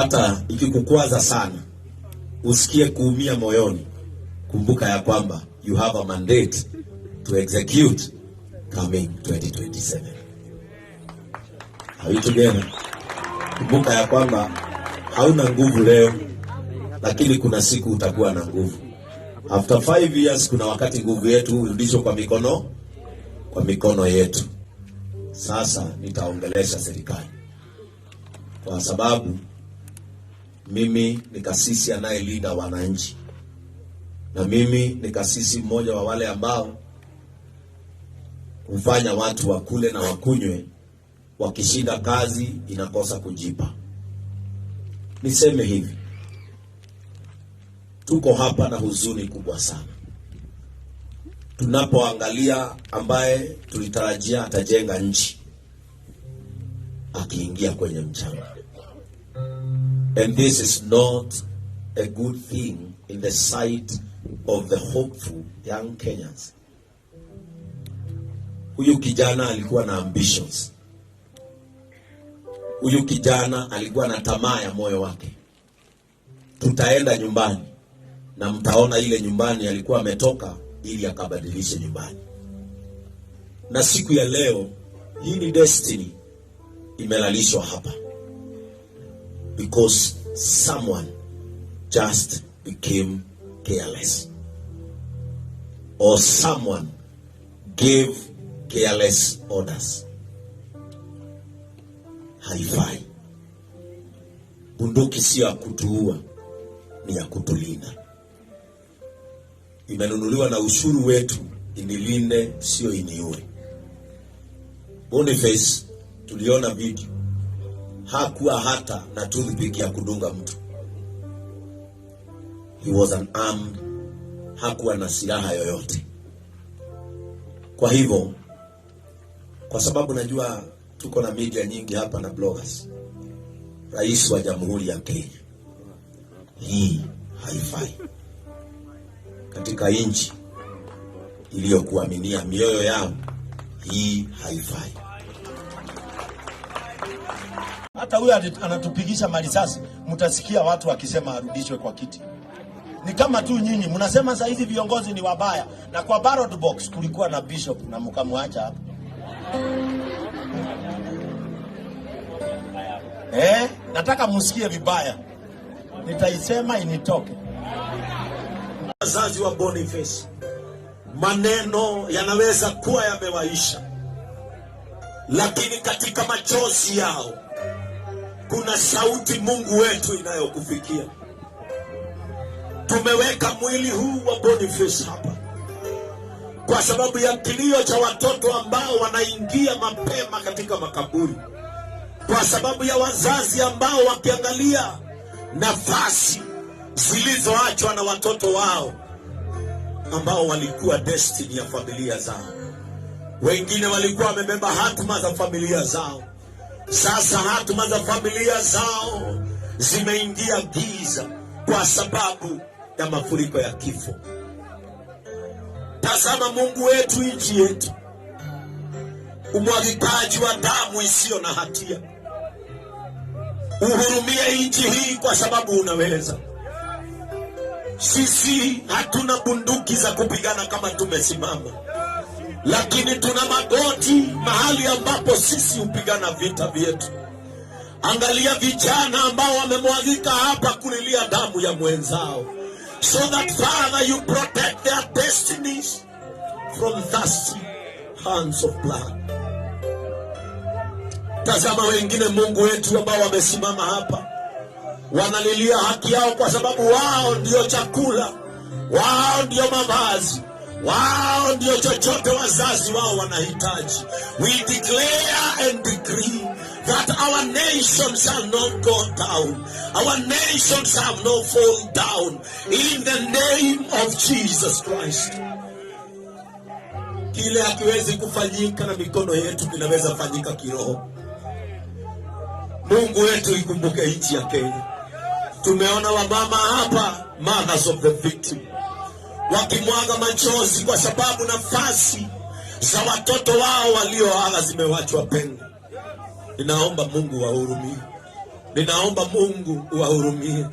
Hata ikikukwaza sana, usikie kuumia moyoni, kumbuka ya kwamba you have a mandate to execute coming 2027. Are we together? Kumbuka ya kwamba hauna nguvu leo, lakini kuna siku utakuwa na nguvu. After 5 years, kuna wakati nguvu yetu hurudishwa kwa mikono yetu. Sasa nitaongelesha serikali kwa sababu mimi ni kasisi anayelinda wananchi, na mimi ni kasisi mmoja wa wale ambao hufanya watu wakule na wakunywe, wakishinda kazi inakosa kujipa. Niseme hivi, tuko hapa na huzuni kubwa sana tunapoangalia ambaye tulitarajia atajenga nchi akiingia kwenye mchanga. And this is not a good thing in the sight of the hopeful young Kenyans. Huyu kijana alikuwa na ambitions. Huyu kijana alikuwa na tamaa ya moyo wake. Tutaenda nyumbani na mtaona ile nyumbani alikuwa ametoka ili akabadilishe nyumbani. Na siku ya leo hii ni destiny imelalishwa hapa because someone just became careless or someone gave careless orders. Haifai. Bunduki sio ya kutuua, ni ya kutulinda. Imenunuliwa na ushuru wetu, inilinde, sio iniue. Boniface, tuliona video, hakuwa hata na toothpick ya kudunga mtu. He was unarmed, hakuwa na silaha yoyote. Kwa hivyo, kwa sababu najua tuko na media nyingi hapa na bloggers, Rais wa Jamhuri ya Kenya, hii haifai katika nchi iliyokuaminia mioyo yao, hii haifai. Hata huyo anatupigisha marisasi, mtasikia watu wakisema arudishwe kwa kiti. Ni kama tu nyinyi mnasema saa hizi viongozi ni wabaya, na kwa ballot box kulikuwa na bishop na mkamwacha hapo. Eh, nataka msikie vibaya, nitaisema initoke. Wazazi wa Boniface, maneno yanaweza kuwa yamewaisha, lakini katika machozi yao kuna sauti Mungu wetu inayokufikia. Tumeweka mwili huu wa Boniface hapa kwa sababu ya kilio cha watoto ambao wanaingia mapema katika makaburi, kwa sababu ya wazazi ambao wakiangalia nafasi zilizoachwa na watoto wao ambao walikuwa destiny ya familia zao. Wengine walikuwa wamebeba hatma za familia zao. Sasa hatma za familia zao zimeingia giza kwa sababu ya mafuriko ya kifo. Tazama Mungu wetu, nchi yetu, umwagikaji wa damu isiyo na hatia. Uhurumie nchi hii kwa sababu unaweza. Sisi hatuna bunduki za kupigana kama tumesimama, lakini tuna magoti mahali ambapo sisi hupigana vita vyetu. Angalia vijana ambao wamemwagika hapa kulilia damu ya mwenzao, so that, Father, you protect their destinies from thirsty hands of blood. Tazama wengine, Mungu wetu, ambao wamesimama hapa wanalilia haki yao, kwa sababu wao ndio chakula, wao ndio mavazi, wao ndio chochote wazazi wao wanahitaji. We declare and decree that our nation shall not go down, our nation shall not fall down in the name of Jesus Christ. Kile hakiwezi kufanyika na mikono yetu kinaweza fanyika kiroho. Mungu wetu, ikumbuke nchi ya Kenya. Tumeona wamama hapa, mothers of the victim, wakimwaga machozi kwa sababu nafasi za watoto wao walioaga zimewachwa pengo. Ninaomba Mungu wahurumie. Ninaomba Mungu uwahurumie.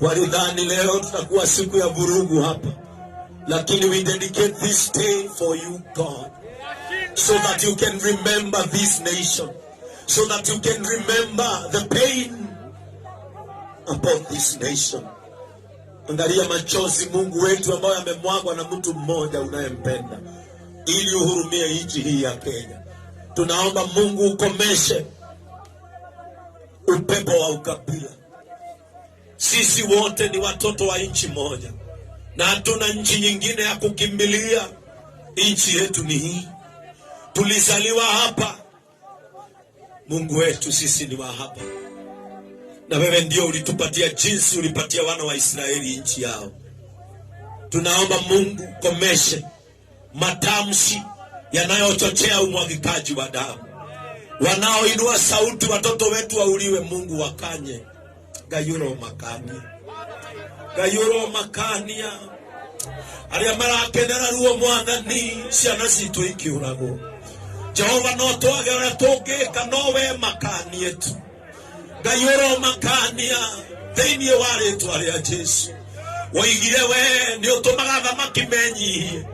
Walidhani leo tutakuwa siku ya vurugu hapa, lakini we dedicate this day for you, God, so that you can remember this nation, so that you can remember the pain upon this nation. Angalia machozi, Mungu wetu, ambayo yamemwagwa na mtu mmoja unayempenda, ili uhurumie nchi hii ya Kenya. Tunaomba Mungu ukomeshe upepo wa ukabila. Sisi wote ni watoto wa nchi moja na hatuna nchi nyingine ya kukimbilia. Nchi yetu ni hii, tulizaliwa hapa. Mungu wetu, sisi ni wa hapa, na wewe ndio ulitupatia jinsi ulipatia wana wa Israeli nchi yao. Tunaomba Mungu komeshe matamshi yanayochochea umwagikaji wa damu, wanaoinua sauti watoto wetu wauliwe. Mungu wakanye gayuro makania gayuro makania aria marakenera ruo Mwathani, ciana citũ ikiũragwo. Jehova, no twage ũrĩa tũngĩka, no we makanie tu. Ngai ũromakania thĩinĩ wa rĩtwa rĩa Jesu. Woigire we nĩ ũtũmaga thamaki menyihie,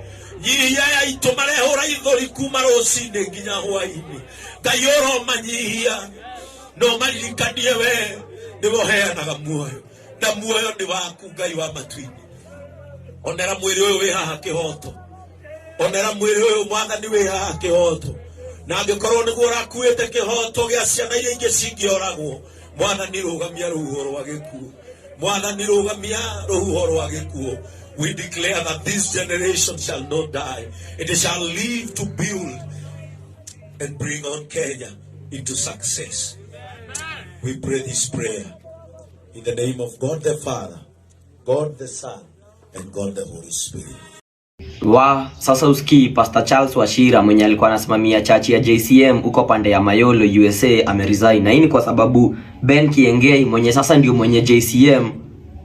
nyihia ya itũ marehũra ithũri kuma rũcinĩ nginya hwainĩ. Ngai ũromanyihia, no maririkanie we nĩwe ũheanaga muoyo, na muoyo nĩ waku, Ngai wa matu-inĩ. Onera mwĩrĩ ũyũ wĩ haha kĩhoto, onera mwĩrĩ ũyũ, Mwathani, wĩ haha kĩhoto, na angĩkorwo nĩguo ũrakuĩte kĩhoto gĩa ciana iria ingĩ cingĩoragwo, Mwathani, rũgamia rũhuho rwa gĩkuũ. Mwathani, rũgamia rũhuho rwa gĩkuũ. We declare that this generation shall not die. It shall live to build and bring on Kenya into success. We pray this prayer in the name of God the Father, God the Son, and God the Holy Spirit. Wa sasa usikii Pastor Charles Wachira mwenye alikuwa anasimamia church ya JCM huko pande ya Mayolo, USA, ameresign, na hii ni kwa sababu Ben Kiengei mwenye sasa ndio mwenye JCM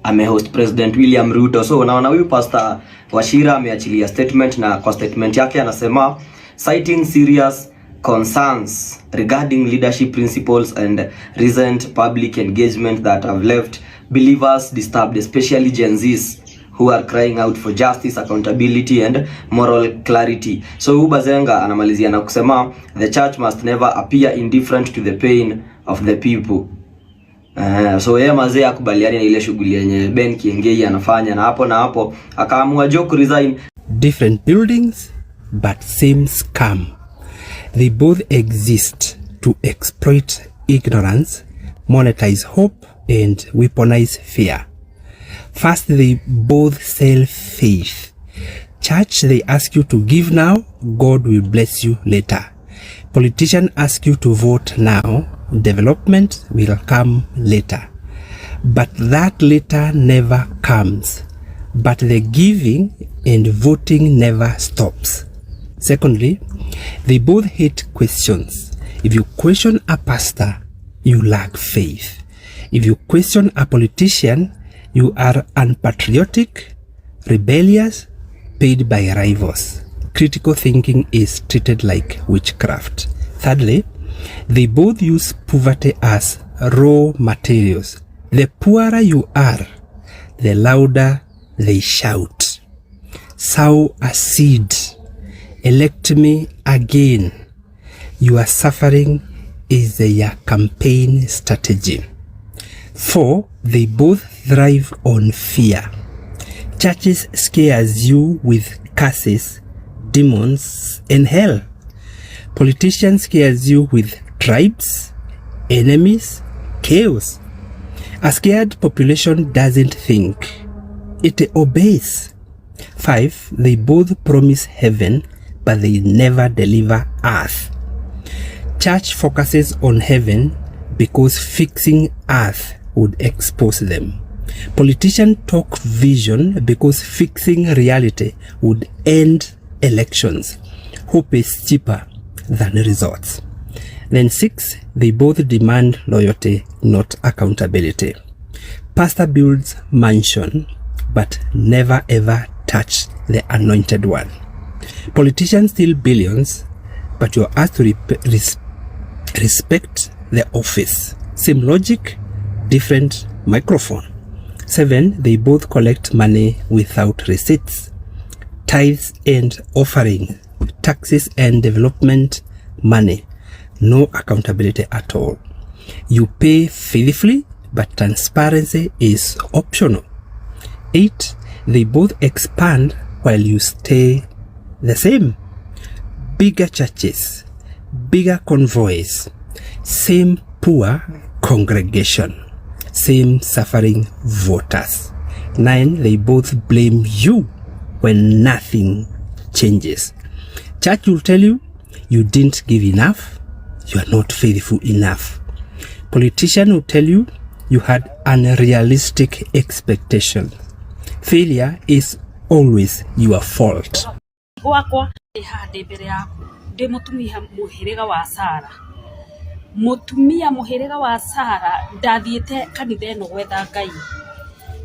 amehost President William Ruto. So unaona huyu Pastor Wachira ameachilia statement, na kwa statement yake anasema, "Citing serious concerns regarding leadership principles and recent public engagement that have left believers disturbed, especially Gen Zs who are crying out for justice, accountability and moral clarity." So huyu Bazenga anamalizia na kusema, "The church must never appear indifferent to the pain of the people." So yeye mazee akubaliani na ile shughuli yenye Ben Kiengei anafanya, na hapo akaamua jo kuresign. Different buildings, but same scam. They both exist to exploit ignorance, monetize hope, and weaponize fear. First, they both sell faith. Church, they ask you to give now, God will bless you later. Politician ask you to vote now, development will come later. But that later never comes. But the giving and voting never stops. Secondly, they both hate questions. If you question a pastor, you lack faith. If you question a politician, you are unpatriotic, rebellious, paid by rivals. Critical thinking is treated like witchcraft. Thirdly, they both use poverty as raw materials. The poorer you are, the louder they shout. "Sow a seed. Elect me again." Your suffering is their campaign strategy. Four, they both thrive on fear. Churches scares you with curses, demons, and hell. Politicians scares you with tribes, enemies, chaos. A scared population doesn't think. It obeys. Five, they both promise heaven, but they never deliver earth. Church focuses on heaven because fixing earth would expose them. Politicians talk vision because fixing reality would end elections. Hope is cheaper than results. Then six, they both demand loyalty, not accountability. Pastor builds mansion, but never ever touch the anointed one. Politicians steal billions, but you're asked to respect the office. Same logic, different microphone. 7, they both collect money without receipts. Tithes and offering, taxes and development money. No accountability at all. You pay faithfully, but transparency is optional. 8, they both expand while you stay the same. Bigger churches, bigger convoys, same poor congregation, same suffering voters. 9, they both blame you when nothing changes. Church will tell you you didn't give enough, you are not faithful enough. Politician will tell you you had unrealistic expectations. Failure is always your fault. Gwakwa haha ndĩ mbere yaku ndĩ mũtumia mũhĩrĩga wa Sara, mũtumia mũhĩrĩga wa Sara. Ndathiĩte kanitha ĩno gwetha Ngai,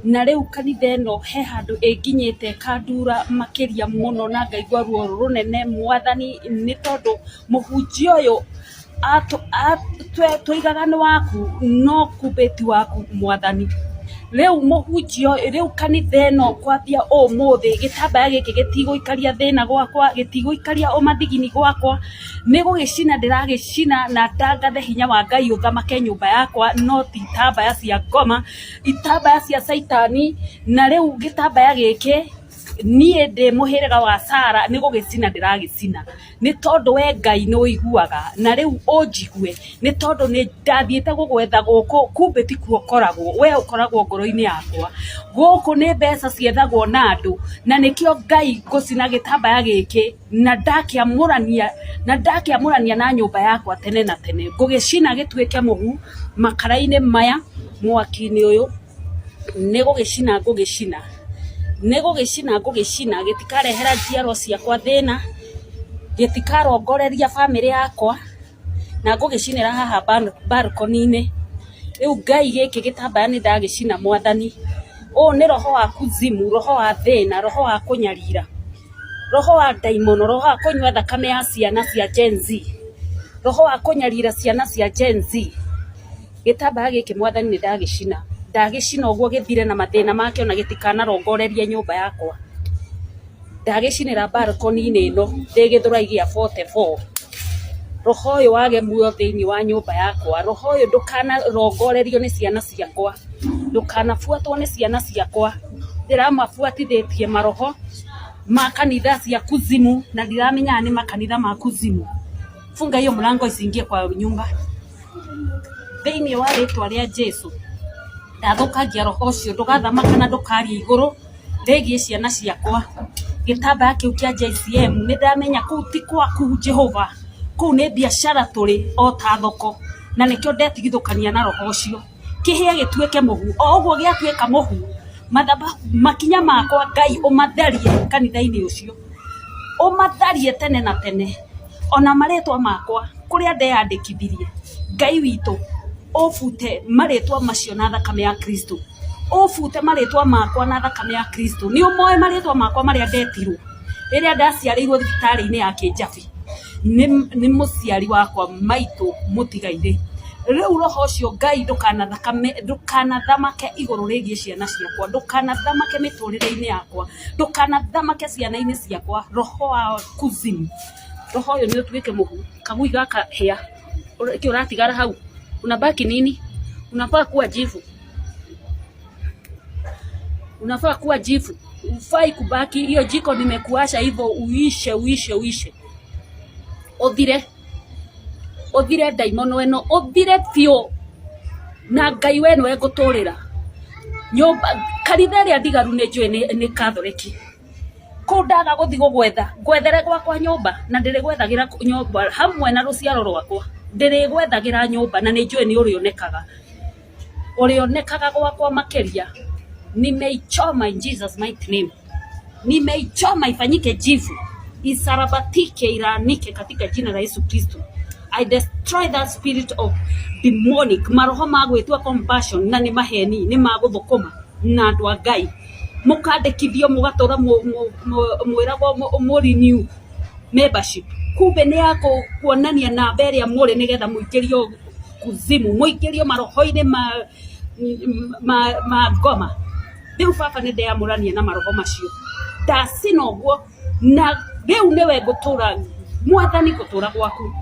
na rĩu kanitha ĩno he handũ ĩnginyĩte ĩkandura makĩria mũno na ngaigua ruo rũnene, Mwathani, nĩ tondũ mũhunjia ũyũ tũigaga nĩ waku no kumbe ti waku, Mwathani. Rĩu mũhunjia ũyũ, rĩu kanitha ĩno, kwambia ũmũthĩ gĩtambaya gĩkĩ gĩtigũikaria thĩna gwakwa, gĩtigũikaria ũmathigini gwakwa. Nĩ gũgĩcina ndĩragĩcina na ndangathe hinya wa Ngai ũthamake nyũmba yakwa, no ti itambaya cia ngoma, itambaya cia caitani. Na rĩu gĩtambaya gĩkĩ, niĩ ndĩ mũhĩrĩga wa Sara, nĩ gũgĩcina ndĩragĩcina, nĩ tondũ we Ngai nĩ ũiguaga, na rĩu ũnjigue, nĩ tondũ nĩ ndathiĩte gũgwetha gũkũ, kumbe tikuo ũkoragwo. We ũkoragwo ngoro-inĩ yakwa. Gũkũ nĩ mbeca ciethagwo na andũ, na nĩkĩo Ngai ngũcina gĩtambaya gĩkĩ na ndakĩamũrania, na ndakĩamũrania na nyũmba yakwa tene na tene. Ngũgĩcina gĩtuĩke mũhu makara-inĩ maya, mwaki-inĩ ũyũ nĩ gũgĩcina, ngũgĩcina, nĩ gũgĩcina, ngũgĩcina. Gĩtikarehera njiarwa ciakwa thĩna, gĩtikarongoreria bamĩrĩ yakwa, na ngũgĩcinĩra haha balcony-inĩ. Rĩu Ngai, gĩkĩ gĩtambaya nĩ ndagĩcina, Mwathani. Ũũ nĩ roho wa kuzimu, roho wa thĩna, roho wa kũnyarira, roho wa ndaimono, roho wa kũnyua thakame ya ciana cia Gen Z, roho wa kũnyarira ciana cia Gen Z. Gĩtambaya gĩkĩ, Mwathani, nĩ ndagĩcina, ndagĩcina ũguo gĩthire na mathĩna makĩo, na gĩtikanarongorerie nyũmba yakwa. Ndagĩcinĩra balcony-inĩ ĩno ndĩ Gĩthũrai gĩa 44. Roho ũyũ wage muoyo thĩinĩ wa nyũmba yakwa. Roho ũyũ ndũkanarongorerio nĩ ciana ciakwa, ndũkanabuatwo nĩ ciana ciakwa. Ndĩramabuatithĩtie maroho ma kanitha cia kuzimu, na ndiramenyaga nĩ makanitha ma kuzimu. Funga hiyo mlango isiingie kwa nyumba. Thĩinĩ wa rĩtwa rĩa Jesu, ndathũkangia roho ũcio. Ndũgathamaka na ndũkaria igũrũ rĩgiĩ ciana ciakwa. Gĩtambaya kĩu kĩa JCM, nĩ ndamenya kũu ti gwaku Jehova, kũu nĩ biacara tũrĩ o ta thoko, na nĩkĩo ndetigithũkania na roho ũcio. Kĩhĩe gĩtuĩke mũhu. O ũguo gĩatuĩka mũhu, mathabahu, makinya makwa, Ngai, ũmatherie kanitha-inĩ ũcio, ũmatharie tene na tene. Ona marĩtwa makwa kũrĩa ndeyandĩkithirie, Ngai witũ, ũbute marĩtwa macio na thakame ya Kristo, ũbute marĩtwa makwa na thakame ya Kristo. Nĩ ũmoĩ marĩtwa makwa marĩa ndetirwo rĩrĩa ndaciarĩirwo thibitarĩ-inĩ ya Kĩnjabi nĩ mũciari wakwa maitũ mũtigairĩ. Rĩu roho ũcio, Ngai, ndũkanathakame, ndũkanathamake igũrũ rĩgiĩ ciana ciakwa, ndũkanathamake mĩtũrĩre-inĩ yakwa, ndũkanathamake ciana-inĩ ciakwa. Roho wa kuzimu, roho ũyũ nĩ ũtuĩke mũhu. Kagui gaka hĩa kĩ ũratigara hau, unabaki nini? Unafaa kuwa jivu, unafaa kuwa jivu, ufai kubaki. Hiyo jiko nimekuasha hivyo uishe, uishe, uishe, uthire, uthire. Ndaimono ĩno ũthire biũ, na Ngai we nĩwe ngũtũrĩra nyũmba. Kanitha ĩrĩa ndigaru nĩ njũĩ nĩ Katholiki. Kũu ndaga gũthiĩ gũgwetha, ngwethere gwakwa nyũmba, na ndĩrĩgwethagĩra nyũmba hamwe na rũciaro rwakwa. Ndĩrĩgwethagĩra nyũmba, na nĩ njũĩ nĩ ũrĩonekaga, ũrĩonekaga gwakwa makĩria. Nimeichoma in Jesus mighty name. Nimeichoma ifanyike jivu, isarabatike, ilaanike katika jina la Yesu Kristo. I destroy that spirit of demonic maroho ma gwĩtua compassion, na nĩ maheni, nĩ ma gũthũkũma na andũ a Ngai. Mũkandĩkithio, mũgatũra mwĩragwo mũ renew membership, kumbe nĩ ya kuonania namba ĩrĩa mũrĩ nĩgetha mũingĩrio. Kuzimu muingĩrio maroho-inĩ ma ngoma. Rĩu baba, nĩ ndeyamũrania na maroho macio, ndacina ũguo, na rĩu nĩwe ngũtũra. Mwathani, ngũtũra gwaku,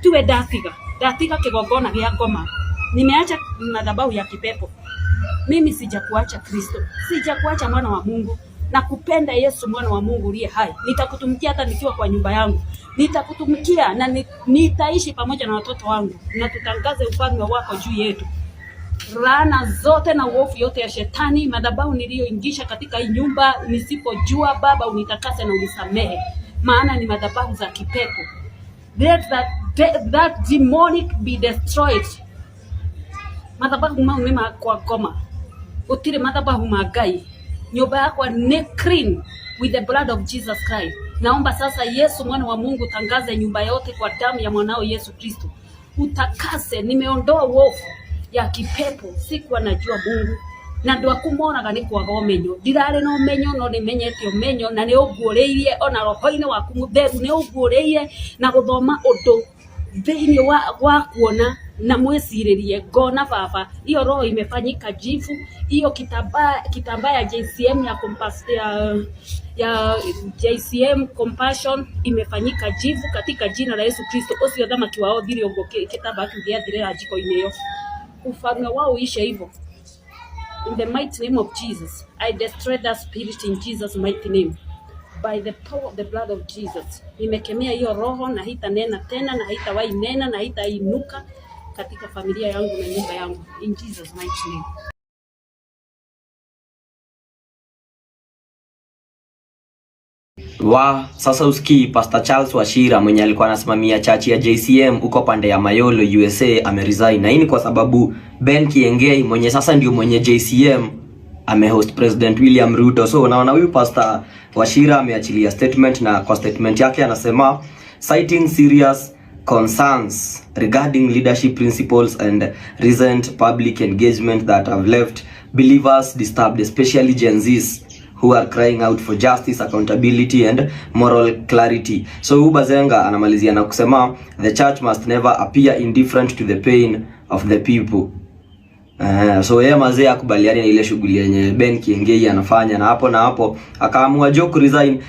tiwe ndatiga. Ndatiga kĩgongona gĩa ngoma, nimeacha madhabahu ya kipepo. Mimi sijakuacha Kristo, sijakuacha mwana wa Mungu. Nakupenda Yesu, mwana wa Mungu uliye hai. Nitakutumikia hata nikiwa kwa nyumba yangu, nitakutumikia na nitaishi pamoja na watoto wangu, na tutangaze ufalme wako juu yetu. Laana zote na uovu yote ya shetani, madhabahu niliyoingisha katika hii nyumba nisipojua, Baba unitakase na unisamehe, maana ni madhabahu za kipepo. Let that demonic be destroyed. Madhabahu mau nĩ makwa ngoma, gũtirĩ madhabahu ma Ngai. Nyũmba yakwa nĩ clean with the blood of Jesus Christ. Naomba sasa, Yesu mwana wa Mungu, tangaze nyumba yote kwa damu ya mwanao Yesu Kristo, utakase. Nimeondoa uovu ya kipepo. Sikuwa najua Mungu na andũ aku moraga nĩ kwaga ũmenyo. Ndirarĩ na ũmenyo, no nĩmenyete ũmenyo na nĩ ũnguũrĩirie ona roho-inĩ waku mũtheru, nĩ ũnguũrĩirie na gũthoma ũndũ thĩinĩ wa kuona na mwĩcirĩrie ngona. Baba, hiyo roho imefanyika jivu. Hiyo kitambaa ya JCM ya JCM Compassion imefanyika jivu katika jina la Yesu Kristo. Ũcio thamaki wao thire ũguo, kitambaa kĩu gĩathirĩra njiko-inĩ ĩyo, ufalme wao uishe hivyo. In the mighty name of Jesus, I destroy that spirit in Jesus' mighty name. By the power of the blood of Jesus. Nimekemea hiyo roho na haitanena tena na haitawahi nena na haitainuka katika familia yangu na nyumba yangu. In Jesus' mighty name. Wa sasa usikii Pastor Charles Wachira mwenye alikuwa anasimamia church ya JCM huko pande ya Mayolo USA ameresign, na hii ni kwa sababu Ben Kiengei mwenye sasa ndio mwenye JCM amehost President William Ruto. So unaona huyu Pastor Wachira ameachilia statement, na kwa statement yake anasema, "Citing serious concerns regarding leadership principles and recent public engagement that have left believers disturbed, especially Gen Zs who are crying out for justice, accountability and moral clarity." So huyu Bazenga anamalizia na kusema, "The church must never appear indifferent to the pain of the people." So yeye mazee akubaliani na ile shughuli yenye Ben Kiengei anafanya, na hapo akaamua jo kuresign.